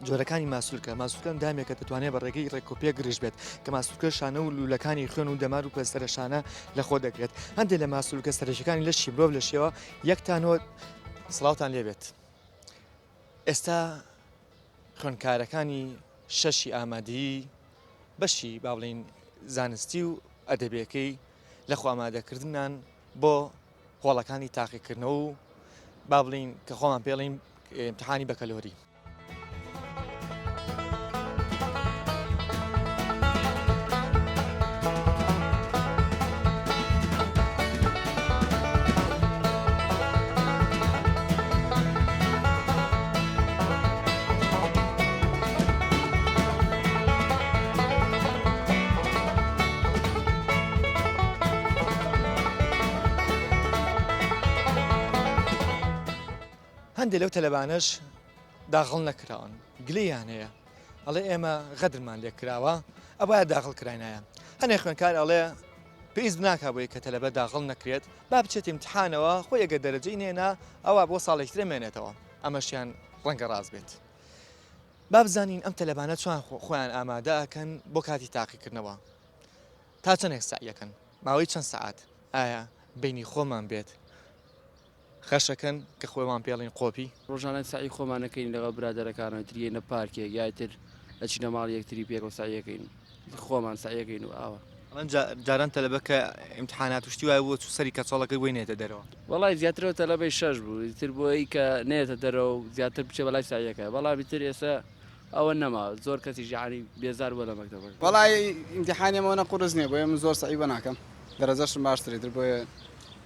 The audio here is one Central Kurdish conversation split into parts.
جۆرەکانی ماسولکە، ماسولکە ئەندامێکە دەتوانێت بە ڕێگەی ڕێکوپێک گرژ بێت، کە ماسولکە شانە و لوولەکانی خوێن و دەمار و پێستەرە شانە لەخۆ دەگرێت. هەندێک لە ماسولکە سەرەکیەکانی لەشی مرۆڤ لە شێوە یەک تا نۆ سڵاوتان لێبێت. ئێستا خوێندکارەکانی شەشی ئامادەیی بەشی با بڵێین زانستی و ئەدەبیەکەی لە خۆ ئامادەکردنان بۆ هۆڵەکانی تاقیکردنەوە و با بڵین کە خۆمان پێڵین امتحانی بەکەلۆری. هەندێک لەو تەلەبانەش داخڵ نەکراون گلەیان هەیە ئەڵێ ئێمە غەدرمان لێ کراوە ئەبایە داخڵ کراینایە هەنێ خوێنکار ئەڵێ پێویست ناکا بۆی کە تەلەبە داخڵ نەکرێت با بچێت ئیمتحانەوە خۆی ئەگەر دەرەجەی نێنا ئەوا بۆ ساڵێکی تر مێنێتەوە ئەمەشیان ڕەنگە ڕاست بێت با بزانین ئەم تەلەبانە چۆن خۆیان ئامادە ئەکەن بۆ کاتی تاقیکردنەوە تا چەندێک سەعیەکەن ماوەی چەند سەعات ئایا بینی خۆمان بێت خەشەکەن کە خۆمان پێڵین قۆپی. ڕۆژانە سەعی خۆمان ئەکەین لەگەڵ برادەرەکانەوە ئیتر یەینە پارکێک یا ئیتر ئەچینە ماڵی یەکتری پێکەوە سەعی ئەکەین خۆمان سەعی ئەکەین و ئاوا. ئەڵێن جاران تەلەبە کە ئیمتحانات و شتی وای بوو چوو سەری کەچەڵەکەی بۆی نێتە دەرەوە. وەڵای زیاتر ئەو تەلەبەی شەش بوو ئیتر بۆ ئەی کە نەیەتە دەرەوە و زیاتر بچێ بەلای سەعیەکە بەڵام ئیتر ئێستا ئەوە نەما زۆر کەسیش یەعنی بێزار بووە لە مەکتەبەکە. وەڵای ئیمتیحانی ئەمە ئەوەنە قورس نیە بۆیە من زۆر سەعی بۆ ناکەم دەرەجەشم باشترە ئیتر بۆیە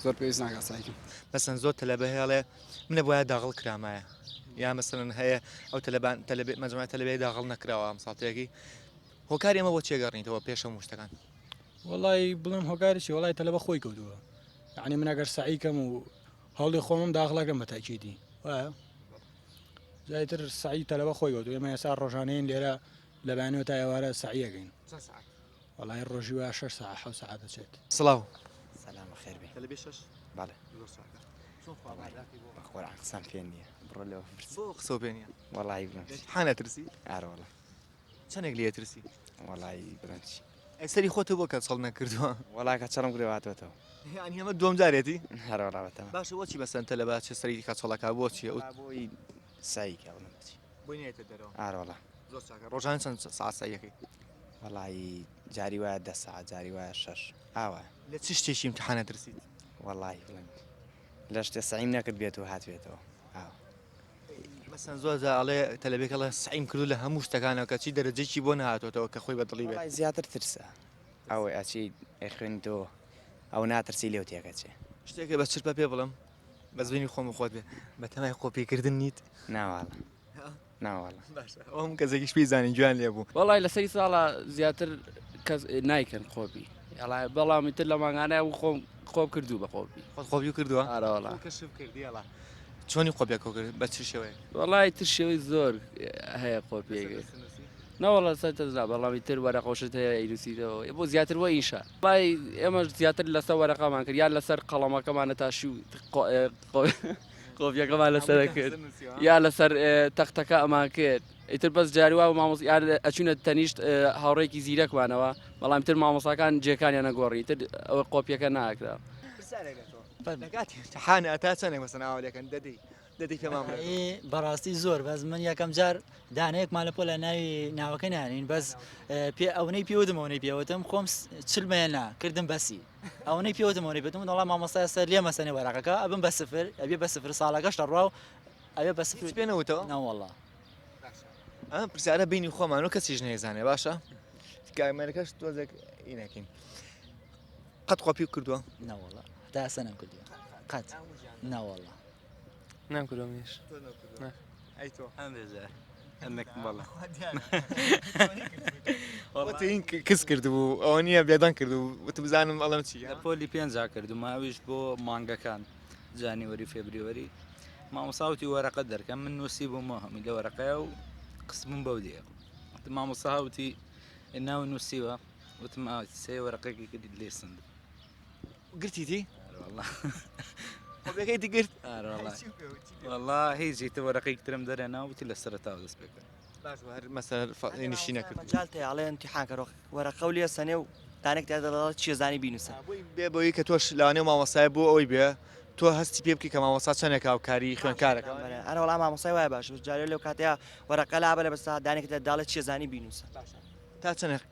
زۆر پێویست ناکات سەعی کەم. مەسەن زۆر تەلەبە هەیە ئەڵێ من ئەبوایە داغڵ کرامایە یا مەسەلەن هەیە ئەو تەلەبان تەلەبێ مەجموعە تەلەبەیە داغڵ نەکراوە ئەمساڵ تێگەی هۆکاری ئەمە بۆ چێ گەڕنیتەوە پێش هەموو شتەکان؟ وەڵای بڵێم هۆکاری چی وەڵای تەلەبە خۆی کەوتووە یعنی من ئەگەر سەعی کەم و هەوڵی خۆمم داخڵەکەم بە تاکیدی وایە جای تر سەعی تەلەبە خۆی گەوتو ئێمە ئێستا ڕۆژانەیەن لێرە لە بەیانەوە تا ئێوارە سەعیەکەین وەڵای ڕۆژی وا 6 ساعت 7 ساعت دەچێت. سڵاو. سەلام بەخێر بێی. تەلەبەی شەش؟ بەڵێ. زۆر چاکە. چۆن خوا ئامادەکەی بۆ؟ بەقورعان قسەم پێ نییە. بڕۆ لەوە بپرسە. بۆ قسەو پێ نییە؟ وەڵایی بڵێم چی؟ لە ئیمتحان ئەترسی؟ ئارە وەڵا. چەنێک لێ ئەترسی؟ وەڵایی بڵێم چی؟ ئەی سەری خۆتە بۆ کەچەڵ نەکردووە؟ وەڵا کەچەڵم کردووە هاتۆتەوە. یانی ئەمە دووەم جارێتی؟ ئەرە وەڵا بەتەمام. باشە بۆچی مەسەلەن تەلەبە ئەچێ سەری کەچەڵەکە بۆچی ئەو؟ وەڵا بۆی سەعی کە بڵێم بچی. بۆی نەیەتە دەرەوە؟ ئارە وەڵا. زۆر چاکە ڕۆژانە چەند سەعات سەعی ئەکەی؟ وەڵایی جاری وایە دە سەعات جاری وایە شەش ئاوایە. لە چ شتێکی ئیمتحان ئەترسیت؟ وەڵایی بڵێم لە شتێ سەعیم نەکرد بێت و هاتبێتەوە ئاوا. مەسەن زۆر جار ئەڵێ تەلەبێک ئەڵێ سەعیم کردو لە هەموو شتەکانەوە کەچی دەرەجەیەکی بۆ نەهاتۆتەوە کە خۆی بە دڵی بێت. وەڵای زیاتر ترسە ئەوەی ئەچی ئەیخوێنیتەوە ئەو ناترسی لێو تێکەچێ. شتێکە بە چرپە پێ بڵێم بەس بینی خۆم و خۆت بێ بەتەمای قۆپی کردن نیت؟ ناواڵا ناواڵا. باشە ئەو هەموو کەسێکیش پێی زانین گوێیان لێ بوو. وەڵای لەسەری ساڵە زیاتر کەس نایکەن قۆپی بەڵام ئیتر لە مانگانە و خۆم خۆم کردوو بە قۆپی. خۆت قۆپی کردووە؟ ئارە وەڵا. خۆ کەشف کردی ئەڵا. چۆنی قۆپیەکەو کرد بە چ شێوەیەک؟ وەڵای تر شێوەی زۆر هەیە قۆپیەکە. نەوەڵا سەر تەز نا بەڵام ئیتر وەرەقەوشت هەیە ئەینووسیتەوە بۆ زیاتر بۆ ئینشا. وەڵای ئێمەش زیاتر لەسەر وەرەقەمان کرد یان لەسەر قەڵەمەکەمان تاشی و قۆپیەکەمان لەسەر کرد یا لەسەر تەختەکە ئەمان کرد ئیتر بەس جاری وا مامۆس یان ئەچوونە تەنیشت هاوڕێکی زیرەکمانەوە بەڵام تر مامۆساکان جێکانیان نەگۆڕی تر ئەوە قۆپیەکە ناکرا. پرسیارێک لە تۆ لە کاتی ئیمتحانە تا چەندێک مەسەن ئاوا لێکەن دەدەی دەدەی پێمان بڵێ. بەڕاستی زۆر بەس من یەکەم جار دانەیەکمان لە پۆلە ناوی ناوەکە نانین بەس پێ ئەونەی پێوتم ئەونەی پێوتم خۆم چلمەیە کردم بەسی ئەونەی پێوتم ئەونەی پێوتم وەڵا مامۆستا سەر لێ مەسەنێ وەرەقەکە ئەبم بە سفر ئەبێ بە سفر ساڵەکەش دەڕوا و ئەبێ بە سفر هیچ پێ نەوتەوە؟ نەوەڵا. باشە ئەم پرسیارە بینی خۆمان و کەسیش نەیزانێ باشە کامێرەکەش تۆزێک ئی نەکەین قەت قۆپی کردووە؟ نەوەڵا تا ئێستا نەمکردووە قەت نەوەڵا. نەم کردووە منیش. ئەی تۆ؟ هەندێ جار هەندێک بەڵێ. وتی این کز کردبوو ئەوە نییە بێدەنگ کردبوو وتم بزانم ئەڵێم چی لە پۆلی پێنجا کردومە ئەویش بۆ مانگەکان جانیوەری فێبریوەری مامۆسا وتی وەرەقە دەرکەم من نووسی بوومەوە هەمووی لە وەرەقەیە و قسبووم بەو دێ وتم مامۆسا وتی ناو نووسیوە وتم ئا سێ وەرەقێکی کردی لێ سند گرتیتی؟ والله قۆپیەکەی گرت؟ ئارە والله والله هیچ تر وەرەقێکی ترم دەرێنا وتی لە سەرەتاوە دەست پێ کرد. باش بوو هەر مەسەر نشی نەکرد. مەجال تەیە ئەڵێ ئیمتیحان کەرۆ وەرەقە و لێ سەنێ و دانێک تیا دەڵێ چیە زانی بینوسە. بۆی بێ بۆی کە تۆش لەوانەیە مامۆستای بۆ ئەوەی بێ تۆ هەستی پێ بکەی کە مامۆستا چەندێک هاوکاری خوێندکارەکە. ئەرە وەڵا مامۆستای وایە باشە بەس جارێ لەو کاتەیا وەرەقە لابە لە بەسا دانێک تیا داڵێ چیە زانی بینوسە. باشە تا چەندێک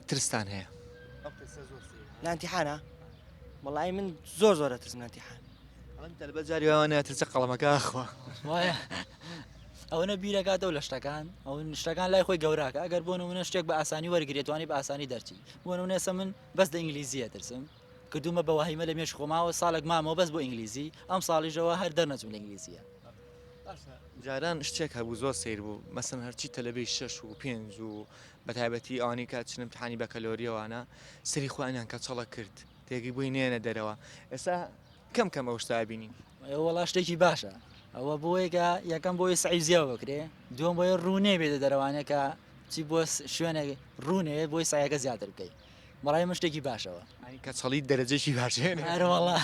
ترستان هەیە؟ لە ئیمتیحانا؟ وەڵایی من زۆر زۆر ئەترسم لە ئیمتیحان. ئەڵێم تەلبە جاری وا وانە ترسە قەڵەمەکە ئەخوا. وایە ئەوەنە بیرەکاتەوە لە شتەکان ئەو شتەکان لای خۆی گەوراکە ئەگەر بۆ نمونە شتێک بە ئاسانی وەرگێت توانی بە ئاسانی دەرچی بۆ نمونە ئێستا من بەس لە ئینگلیزیە ترسم کردومە بە وەهیمە لە مێش خۆماوە ساڵێک مامەوە بەس بۆ ئینگلیزی ئەم ساڵیشەوە هەر دەرنەچوم لە ئینگلیزیە. جاران شتێک هەبوو زۆر سەیر بوو مەسەن هەرچی تەلەبەی شەش و پێنج و بەتایبەتی ئەوانەی کە چن امتحانی بەکەلۆریەوانە سەری خۆیانیان کەچەڵە کرد تێگەی بۆی نێنە دەرەوە ئێستا کەم کەم ئەو شتە ئەبینین. وەڵا شتێکی باشە ئەوە بۆیە کە یەکەم بۆی سعی زیاو بکرێ دووەم بۆیە ڕوونێ بێتە دەرەوانێ کە چی بۆ شوێنێک ڕوونێ بۆی سعیەکە زیاتر بکەی بەڕای من شتێکی باشەوە کە چەڵی دەرەجەیەکی باشێنێ ئەرەوەڵا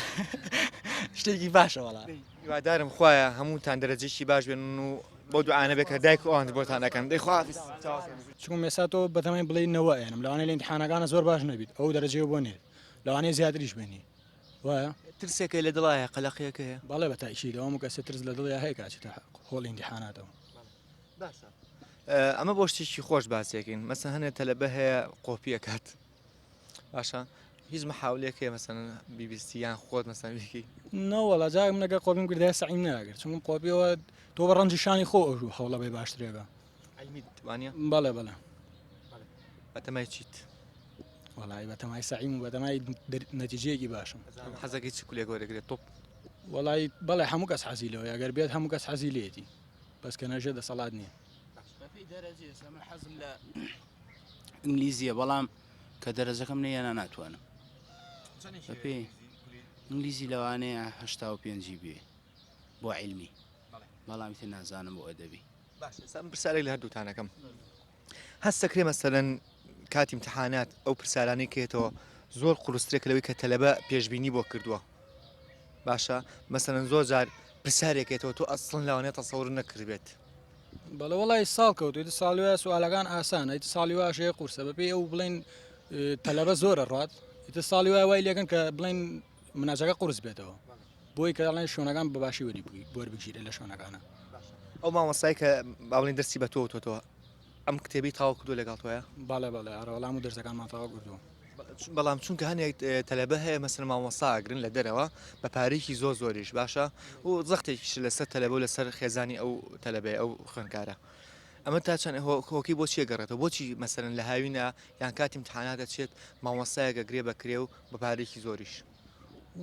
شتێکی باشە وەڵا هیوادارم خوایە هەمووتان دەرەجەیەکی باش بێنن و بەو دوعانە بێ کە دایک و ئەوان بۆتان ئەکەن دەی خواحافیز. چونکە ئێستا تۆ بەتەمای بڵێی نەوە ئێنم لەوانەیە لە ئیمتیحانەکانە زۆر باش نەبیت ئەو دەرەجەیە بۆ نێت لەوانەیە زیاتریش بێنی وایە؟ ترسێک هەیە لە دڵا هەیە قەلەقیەک هەیە؟ بەڵێ بە تەئکید ئەو هەموو کەسە ترس لە دڵیا هەیە کە ئەچێتە هۆڵی ئیمتیحاناتەوە. باشە ئەمە بۆ شتێکی خۆش باسێکین مەسەن هەنێ تەلەبە هەیە قۆپی ئەکات باشە هیچ محاولەیەک هەیە مەسەن بیبیستی یان خۆت مەسەن بیکەی؟ نەوەڵا جا من ئەگەر قۆپیم کردایە سەعیم ناکرد چونکم قۆپیەوە تۆ بە ڕەنجی شانی خۆ ئەو هەوڵە بێ باشترێکە. عیلمیت وانیە؟ بەڵێ بەڵێ. بەتەمای چیت؟ وەڵی بەتەمای سەعیم و بەتەمای نەتیجەیەکی باشم. حەزەکەی چ کولێک وەرەگرێت تۆپ؟ وەڵی بەڵێ هەموو کەس حەزی لەوەیە ئەگەر بێت هەموو کەس حەزی لێتی بەس کە نەژێ دەسەڵات نییە. بەپێی دەرەجە ئێستا من حەزم لە ئینگلیزیە بەڵام کە دەرەجەکەم نەیەنا ناتوانم بەپێی ئینگلیزی لەوانەیە 85 بێ بۆ عیلمی بەڵام ئیتر نازانم بۆ ئەدەبی. باشە ئێستا من پرسیارێک لە هەردووتان ئەکەم هەست دەکرێ مەسەلەن کاتی امتحانات ئەو پرسیارانەی کێتەوە زۆر قورسترێک لەوەی کە تەلەبە پێشبینی بۆ کردووە باشە مەسەلەن زۆر جار پرسیارێکێتەوە تۆ ئەسڵن لەوانەیە تەسەور نەکردبێت بەڵێ وەڵی ساڵ کەوت ئیتر ساڵی وایە سوالەکان ئاسانە ئیتر ساڵی واش هەیە قورسە بەپێی ئەو بڵێن تەلەبە زۆرە ڕات ئیتر ساڵی وایە وای لێکەن کە بڵێن مناجەکە قورس بێتەوە بۆی کە دەڵێن شوێنەکان بە باشی وەری وەربگیرێت لە شوێنەکانە. ئەو مامۆستای کە با بڵێین دەرسی بە تۆ وتۆتەوە ئەم کتێبی تەواو کردووە لەگەڵ تۆیە؟ بەڵێ بەڵێ ئەرە وەڵام و دەرسەکانمان تەواو کردووە. بەڵام چونکە هەنێک تەلەبە هەیە مەسەلەن مامۆستا ئەگرن لە دەرەوە بە پارەیەکی زۆر زۆریش باشە و زەختێکیش لەسەر تەلەبە و لەسەر خێزانی ئەو تەلەبەیە ئەو خوێندکارە ئەمە تا چەند هۆکەی بۆ چیە گەڕێتەوە بۆچی مەسەلەن لە هاوینە یان کاتی امتحانات دەچێت مامۆستایەک ئەگرێ بە کرێ و بە پارەیەکی زۆریش؟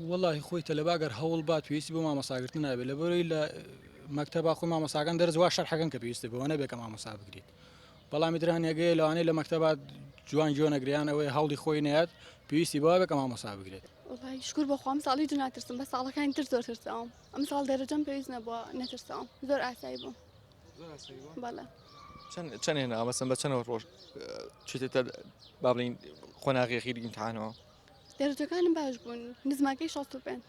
وەڵاهی خۆی تەلەبە گەر هەوڵ بات پێویستی بۆ مامۆستاگرتن نابێت لەبەرەوەی لە مەکتەبا خۆی مامۆستاکان دەرس وا شەرحەکەن کە پێویستە بەوە نەبێت کە مامۆستا بگریت بەڵام ئیتر هەنێگەیە لەوانەیە لە مەکتەبا جوان گوێ نەگریان ئەوەی هەوڵی خۆی نەیات پێویستی بەوە بێت کە مامۆستا بگرێت. وەڵای شکور بۆ خوا ئەم ساڵ هیچ ناترسم بە ساڵەکانی تر زۆر ترساوم ئەم ساڵ دەرەجەم پێویست نەبووە نەترساوم زۆر ئاسایی بوو. زۆر ئاسایی بوو؟ بەڵێ. چەند چەند هێنا مەسەن بە چەند ڕۆژ چیتە با بڵێین قۆناغی ئەخیری ئیمتحانەوە؟ دەرەجەکانم باش بوون نزماکەی 65.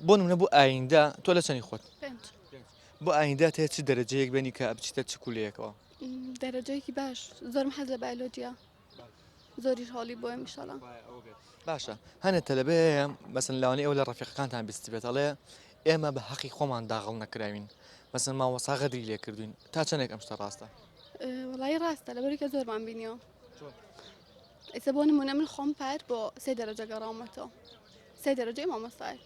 بۆ نمونە بۆ ئایندە تۆ لە چەنی خۆت؟ پێنج. بۆ ئایندە تێ چ دەرەجەیەک بێنی کە بچیتە چ کولەیەکەوە؟ دەرەجەیەکی باش زۆرم حەز لە بایۆلۆجیە زۆریش هەوڵی بۆ ئیشەڵا. باشە هەنێ تەلەبەیە مەسن لەوانەیە ئەو لە ڕەفیقەکانتان بیستبێت ئەڵێ ئێمە بە هەقی خۆمان داغڵ نەکراوین مەسن مامۆستا غەدری لێ کردوین تا چەندێک ئەم شتە ڕاستە؟ وەڵایی ڕاستە لەبەرئەوەی کە زۆرمان بینیوە. ئێستا بۆ نمونە من خۆم پار بۆ سێ دەرەجە گەڕاومەتەوە سێ دەرەجەی مامۆستایەک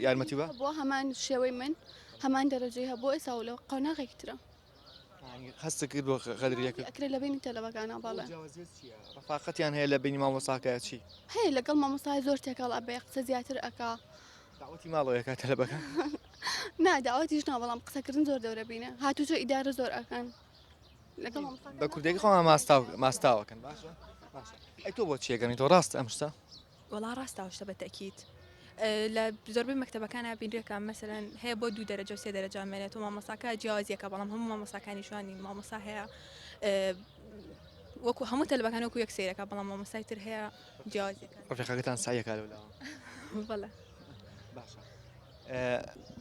یارمەتی بە بۆ هەمان شێوەی من هەمان دەرەجەی هەبوو ئێستا و لە قۆناغێکی ترە هەست کرد بۆ غەدریەکە ئەکرێ لە بینی تەلەبەکانە بەڵێ ڕفاقەتیان هەیە لە بینی مامۆستاکە چی هەیە لەگەڵ مامۆستای زۆر تێکەڵ ئەبێ قسە زیاتر ئەکا داوەتی ماڵەوەیەکە تەلەبەکە نا داوەتیش نا بەڵام قسەکردن زۆر دەورە بینە هاتوچۆ ئیدارە زۆر ئەکەن بە کوردێکی خۆمان ماستاو ماستاوەکەن باشە باشە ئەی تۆ بۆ چیەکەنی تۆ ڕاست ئەم شتە وەڵا ڕاستە ئەو شتە بە تەئکید لە زۆربەی مەکتەبەکانا بینرێکە مەسەلەن هەیە بۆ دوو دەرەجە و سێ دەرەجە مێنێت و مامۆستاکە جیاوازیەکە بەڵام هەموو مامۆستاکانی جوان نین مامۆستا هەیە وەکو هەموو تەلبەکان وەکو یەک سەیرەکە بەڵام مامۆستای تر هەیە جیاوازیەکە ڕفیقەکەتان سعیەکە لەولاوە بەڵێ باشە.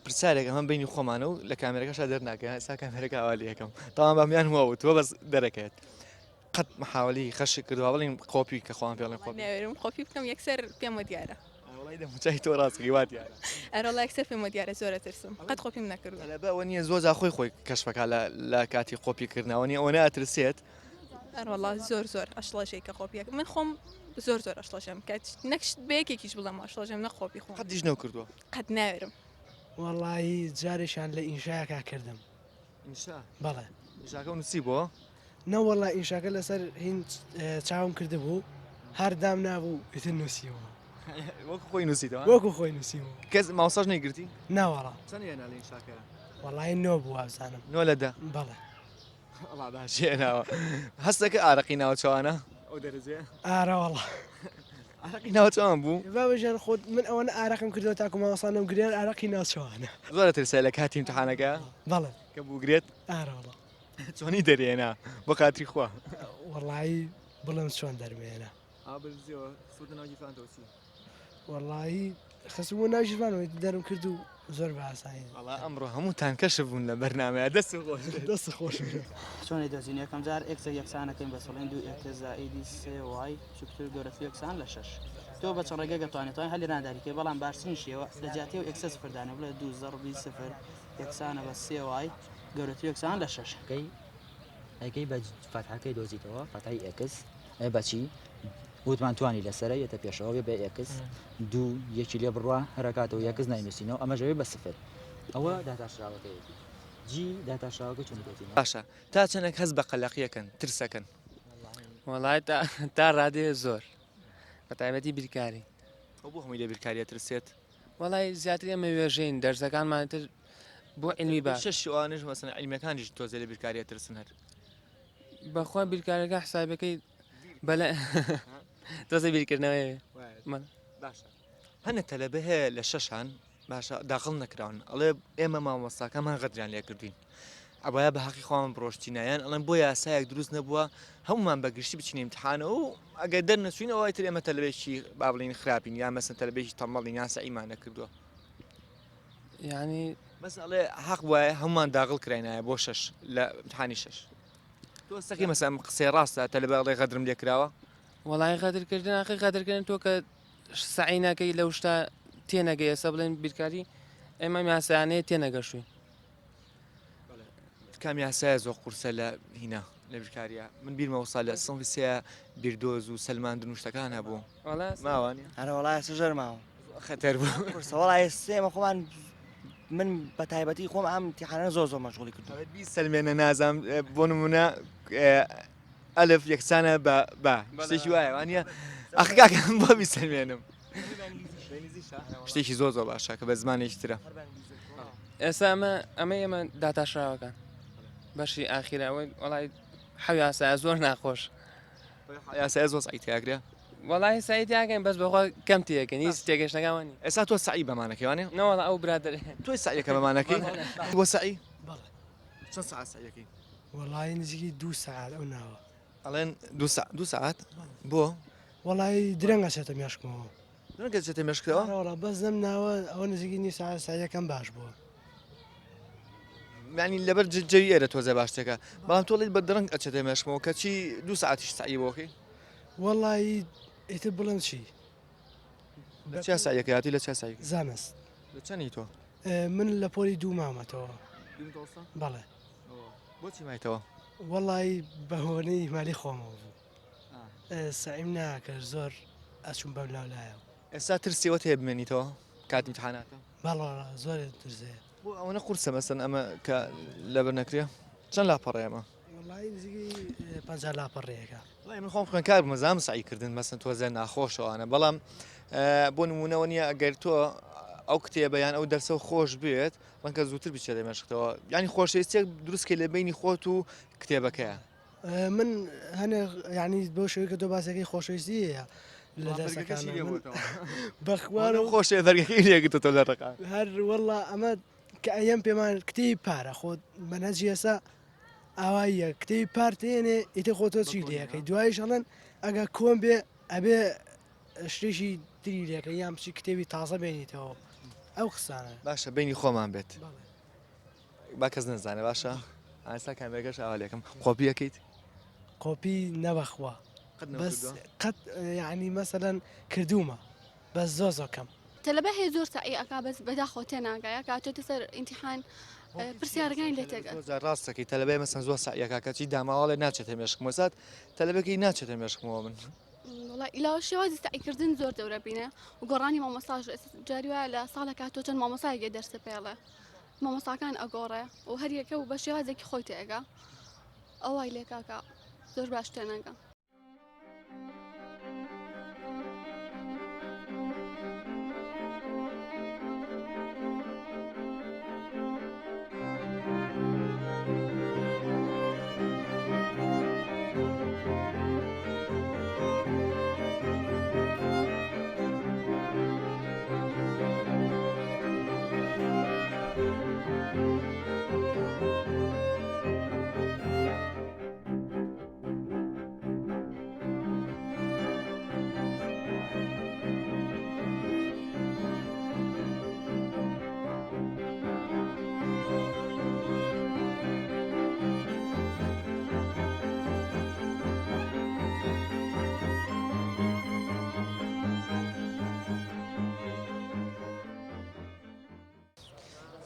پرسیارێک ئەمە بینی خۆمانە و لە کامێرەکەشا دەرناکە ئێستا کامێرەکە ئاوا لێ یەکەم تاوان بامیان وە وتووە بەس دەرەکەێت قەت محاولی خەشک کردووە بڵین قۆپی کە خۆیان پێڵێن قۆپی ناوێرم قۆپی بکەم یەکسەر پێمە دیارە وەڵای دەموچای تۆ ڕاستەکەی وا دیارە ئەرەڵا یەکسەر پێمە دیارە زۆرە ترسم قەت قۆپیم نەکردووە تەلەبە ئەوە نییە زۆر جار خۆی خۆی کەشفەکە لە لە کاتی قۆپی کردنەوە نیە ئەوە ناترسێت ئەروەڵا زۆر زۆر ئەشڵەژەی کە قۆپیەکە من خۆم زۆر زۆر ئەشڵەژەم کە نەک بە یەکێکیش بڵێم ئەشڵەژەم نە قۆپی خۆم قەت دیش نەو کردووە قەت ناوێرم وەڵایی جارێکیان لە ئینشایەکا کردم. ئینشا؟ بەڵێ. ئینشاکەو نووسی بۆ؟ نەوەڵا ئینشاکە لەسەر هین چاوم کردبوو هەر دام نابوو ئیتر نووسیمەوە. وەکو خۆی نووسیتەوە؟ وەکو خۆی نووسیمەوە. کەس مامۆستاش نەیگرتی؟ نەوەڵا. چەند هێنا لە ئینشاکەیا؟ وەڵایی نۆ بوو وابزانم. نۆ لە دە؟ بەڵێ. وەڵا باشی هێناوە. هەستەکە ئارەقی ناوچەوانە ئەو دەرەجەیە؟ ئارە وەڵا. ئارەقی ناوچەوان بوو؟ بابە ژیان خۆت من ئەوەنە ئارەقم کردەوە تاکو مامۆستا نەمگرێت ئارەقی ناوچەوانە. زۆر ئەترسای لە کاتی ئیمتحانەکە؟ بەڵێ. کە بووگرێت؟ ئارە وەڵا. چۆنی دەرێنا بۆ خاتری خوا؟ وەڵایی بڵێم چۆن دەرمێنە. ئا بەدزیەوە خستووتە ناو گیرفانتەوە چی؟ وەڵایی خستبوومە ناو گیرفانەوە دەرم کرد و زۆر بە ئاسانی. وەڵا ئەمڕۆ هەمووتان کەشف بوون لە بەرنامەیە دەست خۆش بێت. دەست خۆش بێت. چۆن ئەیدۆزین یەکەم جار ئێکسێک یەکسانەکەین بە سڵین دوو ئێکس زائیدی سێ وای بچووکتر و گەورەتر یەکسان لە شەش تۆ بە چەند ڕێگەیەک ئەتوانێت توانێت هەر لێران داریکەی بەڵام باشترین شێوە لە جیاتی ئەو ئێکسە سفر دانێ بڵێ دوو زەڕبی سفر یەکسانە بە سێ وای گەورەتر یەکسان لە شەش. کەی ئەیکەی بە فەتحەکەی دۆزیتەوە فەتحەی ئێکس ئەی بەچی وتمان توانی لەسەرە یەتە پێشەوە بێ بە ئێکس دوو یەکی لێ بڕوا هەرەکاتەوە یەکس ناینوسینەوە ئەمەش ئەبێ بە سفر ئەوە داتاشراوەکەیەتی جی داتاشراوەکە چۆن دۆزینەوە باشە تا چەنێک هەست بە قەلەقیەکەن ترسەکەن؟ وەڵای تا تا ڕادەیە زۆر بە تایبەتی بیرکاری. ئەو بۆ هەمووی لە بیرکاریە ترسێت؟ وەڵای زیاتر ئێمە وێژەین دەرسەکانمان تر بۆ عیلمی باش. شەش ئەوانەش مەسەن عیلمیەکانیش تۆزێ لە بیرکاریە ترسن هەر. بەخوا بیرکارەکە حسابەکەی بەلە تۆزێ بیرکردنەوەی باشە هەنە تەلەبە هەیە لە شەشان باشە داخڵ نەکراون ئەڵێ ئێمە مامۆستاکەمان غەدریان لێکردوین ئەبایە بە هەقی خۆمان بڕۆشتینە یان ئەڵێن بۆ یاسایەک دروست نەبووە هەمومان بە گشتی بچینە ئیمتحانەوە و ئەگەر دەرنەچوین ئەوە ئیتر ئێمە تەلەبێکی با بڵێین خراپین یان مەسەن تەلەبێکی تەمەڵین یان سەعیمان نەکردووە یعنی بەس ئەڵێ حەق وایە هەمومان داغڵ کراینایە بۆ شەش لە امتحانی شەش تۆ سەقی مەسەن ئەم قسەی ڕاستە تەلەبە ئەڵێ غەدرم لێ کراوە وەڵای غەدرکردن ئاخر غەدرکردن تۆ کە سەعی نەکەی لەو شتە تێنەگەی ئێستا بڵێن بیرکاری ئێمە یاسایانەیە تێنەگەشتوین کام یاسایە زۆر قورسە لە هینا لە بیرکاریە من بیرمە وسا لە سنفی سێ بیردۆز و سەلماندن و شتەکان هەبوو ماوانە ئەرە وەڵا ئێستا زۆر ماوە خەتەر بوو قورسە وەڵا ئێستا ئێمە خۆمان من بە تایبەتی خۆم ئەم امتحانە زۆر زۆر مەشغوڵی کردو بیسەلمێنە نازام بۆ نمونە ئەلف یەکسانە بە با شتێکی وایە وانە ئەخ کاکە بۆ بیسەلمێنم شتێکی زۆر زۆر باشە کە بە زمانێکی ترە ئێستا ئەمە ئەمە ئێمە داتاشراوەکان بەشی ئاخیرە ئەوەی وەڵای حەو یاسایە زۆر ناخۆش یاسای زۆر سەعی تیاگرێ وەڵای سەعی تیاکەین بەس بەخوا کەم تێکەین هیچ تێگەشتنەکان وانی ئێستا تۆ سەعی بەمانەکەی وانە نەوەڵا ئەو برادەر تۆی سەعیەکە بەمانەکەی بۆ سەعی چەند سەعات سەعیەکەی وەڵایی نزیکی دوو سەعات ئەو ناوە. ئەڵێن دوو سەعات بۆ؟ وەڵایی درەنگ ئەچێتە مێشکمەوە. درەنگ ئەچێتە مێشکتەوە؟ ئەرێ وەڵا بەس لەم ناوە ئەوە نزیکی نیو سەعات سەعیەکەم باش بووە. یانی لەبەر جەوی ئێرە تۆزێ باشترەکە بەڵام تۆ ئەڵێیت بە درەنگ ئەچێتە مێشکمەوە کەچی دوو سەعاتیش سەعی بۆ ئەکەی؟ وەڵایی ئیتر بڵێم چی؟ لە چیا سەعیەکەی هاتی لە چیا سەعی؟ زانست. لە چەنی تۆ؟ من لە پۆلی دوو مامەتەوە. دوو متەوەستە؟ بەڵێ. بۆچی مایتەوە؟ وەڵی بەهۆنەی مالی خۆمەوە بوو سەعیم ناکرد زۆر ئەچوم بەم لاولایەوە. ئێستا ترسی ئەوەت هەیە بمێنیتەوە کاتی امتحاناتە؟ بەڵێ زۆر ترس هەیە. بۆ ئەوەنە قورسە مەسەن ئەمە کە لەبەر نەکرێ چەند لاپەڕەیە ئەمە؟ وەڵی نزیکی 50 لاپەڕەیەکە. وەڵی من خۆم خوێندکار بووم ئەزانم سەعی کردن مەسەن تۆزێ ناخۆشە ئەوانە بەڵام بۆ نموونەوە نییە ئەگەر تۆ ئەو کتێبە یان ئەو دەرسە خۆش بێت ڕەنگە زووتر بچێتە مێشکتەوە یانی خۆشەویستیەک دروستکەی لە بینی خۆت و کتێبەکەیە. من هەنێ یعنی بەو شێوەی کە تۆ باسەکەی خۆشەویستی هەیە لە دەرسەکان بەخوا خۆشێ بەرگەکەی لێگرتەوە لە ڕقا هەر والله ئەمە کە ئەیەم پێمان کتێبی پارە خۆ مەنهەجی ئێستا ئاواییە کتێبی پار تێنێ ئیتر خۆ تۆ چی لێەکەی دوایش ئەڵێن ئەگە کۆن بێ ئەبێ شتێکی تری لەکە یان بچی کتێبی تازە بێنیتەوە. ئەو قسانە. باشە بەینی خۆمان بێت با کەس نەزانێ باشە ئاستا کامێرەکەش ئاوا لێکەم قۆپی ئەکەیت؟ قۆپی نەبەخوا بەس قەت یعنی مەسەلەن کردوومە بەس زۆر زۆر کەم. تەلەبە هەیە زۆر سەعی ئەکا بەس بەداخەوە تێناگا یا کە ئەچێتە سەر ئیمتیحان پرسیارەکانی لێ تێک زۆر جار ڕاست دەکەی تەلەبەی مەسەن زۆر سەعی ئەکا کەچی داماوەڵێ ناچێتە مێشکمەوە سات تەلەبەکەی ناچێتە مێشکمەوە من. وەڵا ئیلا شێوازی سەعیکردن زۆر دەورە بینێ و گۆڕانی مامۆستاش جاری وایە لە ساڵێکا تۆ چەند مامۆستایەک دەرسە پێڵێ مامۆستاکان ئەگۆڕێ و هەریەکە و بە شێوازێکی خۆی تێگا ئەوای لێکاکە زۆر باش تێناگا.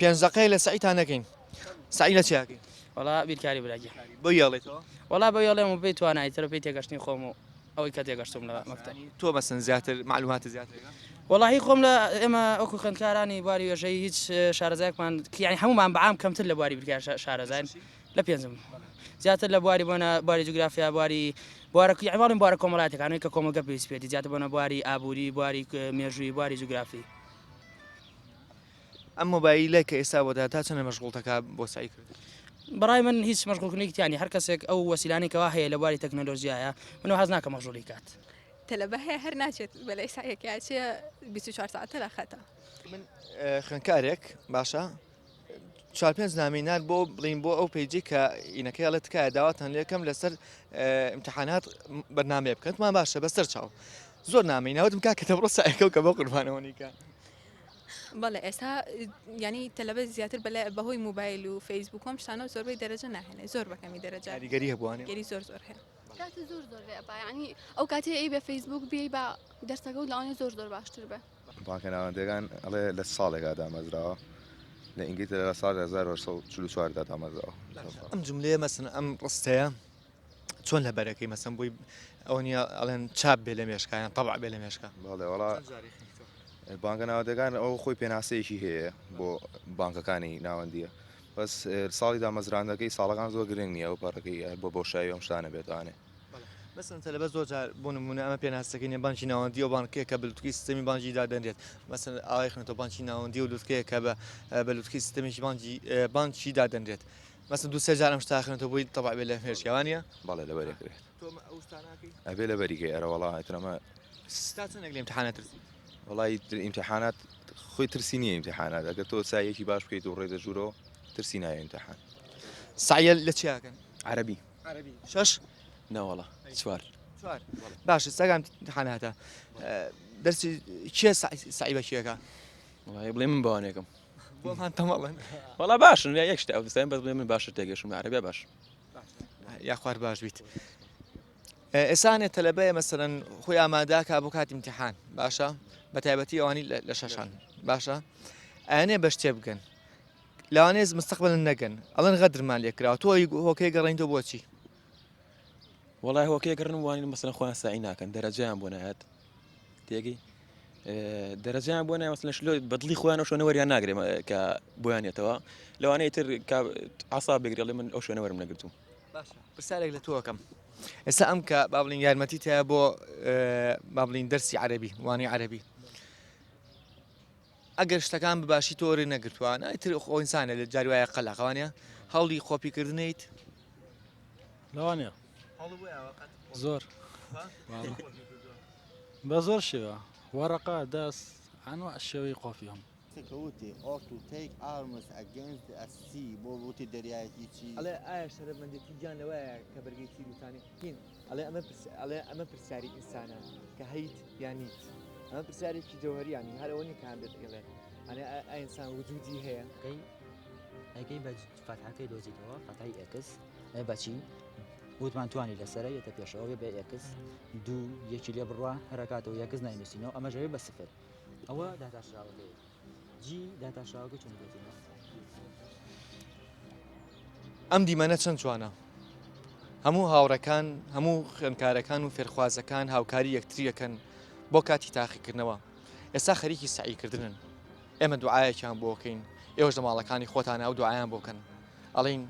پێنج دەقەیە لە سەعیتان نەکەین سەعی لە چیاکەین وەڵا بیرکاری براگیان بۆ یاڵێتەوە وەڵا بۆ یاڵێم و بێ توانای تر پێی تێگەشتنی خۆم و ئەوەی کە تێگەشتم لە مەکتەب تۆ مەسن زیاتر معلومات زیاتر وەڵاهی خۆم لە ئێمە وەکو خوێندکارانی بواری وێژەیی هیچ شارەزایەکمان یانی هەموومان بەعام کەمتر لە بواری بیرکار شارەزاین لە پێنجم زیاتر لە بواری بۆنە بواری جوگرافیا بواری بوارە یانی باڵین بوارە کۆمەڵاتەکانەوەی کە کۆمەڵگە پێویست پێێتی زیاتر بۆنە بواری ئابووری بواری مێژووی بواری جوگرافی. ئەم مۆبایلە کە ئێستا بۆ تا چەندە مەشغوڵتەکە بۆ سەعی کردن؟ بەڕای من هیچ مەشغوڵکردنێکی تیا نیە هەر کەسێک ئەو وەسیلانەی کەوا هەیە لە بواری تەکنەلۆژیایە من حەز ناکەم مەشغوڵی کات. تەلەبە هەیە هەر ناچێت بەلای سەعیەکەی ئەچێ 24 سەعاتە لە خەتە. من خوێندکارێک باشە چوار پێنج نامی نار بۆ بڵین بۆ ئەو page ی کە ئینەکەی ئەڵێ تکایە داواتان لێکەم لەسەر امتحانات بەرنامەیە بکەن مان باشە بەسەر چاو زۆر نامی ناوتم کاکە دەبڕۆ سایەکەو کە بۆ قوربانەوە نیکە. بەڵێ ئێستا ینی تەلەبە زیاتر بەهۆی موبایل و فەیسبوک و ئەم شتانە زۆربەی دەرەجە ناهێنێ زۆر بەکەمی دەرەجە کاریگەری هەبووانێ گەری زۆر زۆر هەیە. کاتی زۆر زۆر لێ ئەبا یانی ئەو کاتەی ئەی بە فەیسبوک بێی بە دەرسەکە و لەوانەیە زۆر زۆر باشتر بێ. بانکە ناوەندیەکان ئەڵێ لە چ ساڵێکا دامەزراوە؟ لە ئینگلتەرا لە ساڵی 1844 دا دامەزراوە. ئەم جوملەیە مەسەن ئەم ڕستەیە چۆن لە بەرەکەی مەسەن بۆی ئەوە نییە ئەڵێن چاپ بێ لە مێشکا یان تەبع بێ لە مێشکا. بەڵێ وەڵا بانکە ناوەندیەکان ئەو خۆی پێناسەیەکی هەیە بۆ بانکەکانی ناوەندیە بەس ساڵی دامەزراندەکەی ساڵەکان زۆر گرنگ نییە ئەو پەڕەکەی هەر بۆ بۆشایی ئەم شتانە بێتوانێ. مەسەن تەلەبە زۆر جار بۆ نمونە ئەمە پێناسەکەی نیە بانکی ناوەندی ئەو بانکەیە کە بە لوتکەی سیستەمی بانکی دادەنرێت مەسەن ئاوای خوێنێتەوە بانکی ناوەندی و لوتکەیە کە بە بە لوتکەی سیستەمێکی بانکی بانکی دادەنرێت مەسەن دوو سێ جار ئەم شتە خوێنێتەوە بۆی تەبع بێ لە مێشکی وانیە؟ بەڵێ لەبەر ئەکرێت. تۆ ئەو شتانە ئەکەی؟ ئەبێ لەبەری کەی ئەرە وەڵا ئیتر ئەمە تا چەندێک لە ئیمتیحانە ترسیت؟ وەڵا ئیتر ئیمتیحانات خۆی ترسی نییە ئیمتیحانات ئەگەر تۆ سایەکی باش بکەیت و ڕێزە ژوورەوە ترسی نایە ئیمتیحان. سەعیە لە چی ئەکەن؟ عەرەبی. عەرەبی شەش؟ نەوەڵا چوار. چوار باشە سەگام ئیمتیحاناتە دەرسی کێ سەعی بە کێکە؟ وەڵا بڵێ من بەوانێکم. بۆمان تەمەڵن. وەڵا باشن یەک شتە ئەو دەستایان بەس بڵێ من باشتر تێگەشتم لە عەرەبیا باش. یاخوار باش بیت. ئێسانێ تەلەبەیە مەسەلەن خۆی ئاماداکا بۆ کاتی امتحان باشە بە تایبەتی ئەوانی لە شەشان باشە ئەیانێ بە شتێ بگەن لەوانەیە مستەقبلن نەگەن ئەڵێن غەدرمان لێکراوە تۆ هۆکەی گەڕێنیتەوە بۆچی وەڵای هۆکەی گەڕن وانین مەسەلەن خۆیان سەعی ناکەن دەرەجەیان بۆ نایەت تێگەی دەرەجەیان بۆ نایە مەسەلەن شلۆ بەدڵی خۆیان ئەو شوێنە وەریان ناگرێ کە بۆیان یەتەوە لەوانەیە تر عسا بگرێ من ئەو شوێنە وەرم نەگرتوو باشە پرسیارێک لە تۆ ئەکەم ئێستا ئەم کە با بڵین یارمەتی تایە بۆ با بڵین دەرسی عەربی وانەی عەربی ئەگەر شتەکان بباشی تۆ وەری نەگرتووە نایتر خۆ ئینسانە لە جاری وایە قەلاقەوانە هەوڵی قۆپیکردنیت لەوانەیە زۆر بە زۆر شێوە وەڕقە دەست ئەنوا شێوەی قۆپی هەم کە وتی or to take arms against a sea بۆ وتی دەریایەکی چی؟ ئەڵێ ئایا شەرەفمەندێتی گیان لەوەیە کە بەرگەی تیر و تانی هین ئەڵێ ئەمە ئەڵێ ئەمە پرسیاری ئینسانە کە هەیت یان نیت ئەمە پرسیارێکی جەوهەریانی هەر ئەوە نیە کە هەندێک ئەڵێ. ئەنێ ئینسان وجودی هەیە؟ ئەگەی بە فەتحەکەی دۆزیتەوە فەتحی x بەچی وتمان توانی لەسرە یەتە پێشەوە بە x دوو یەکی لێ بڕوا هەرکاتەوە x ناینوسینەوە ئەمە ژەوێ بە سفر ئەوە داتاشراوەکەی جی داتاشراوەکە چۆن دۆزینەوە. ئەم دیمەنە چەند جوانە هەموو هاوڕەکان هەموو خوێندکارەکان و فێرخوازەکان هاوکاری یەکتریەکەن بۆ کاتی تاقیکردنەوە ئێستا خەریکی سەعیکردنن ئێمە دوعایەکیان بۆ کەین ئێوەش لە ماڵەکانی خۆتان ئەو دوعایان بۆ بکەن ئەڵین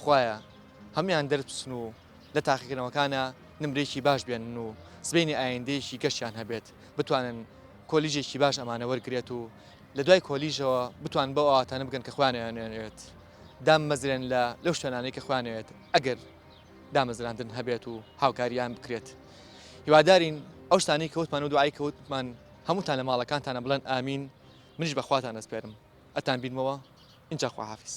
خوایە هەموان دەربچن و لە تاقیکردنەوەکانە نمرێکی باش بێنن و سبینی ئایندەیەکی گەشیان هەبێت بتوانن کۆلیژێکی باش ئەمانە وەرگێت و لە دوای کۆلیژەوە بتوان بەو ئاواتانە بگەن کە خۆیانیانەوێت دامەزرێن لە لەو شوێنانەی کە خۆیانەوێت ئەگەر دامەزراندن هەبێت و هاوکاریان بکرێت هیوادارین ئەو شتانەی کەوتمان و دوعای کەوتمان هەمووتان لە ماڵەکانتانە بڵێن ئامین منیش بەخواتان ئەسپێرم ئەتان بینمەوە ئینجا خواحافیز.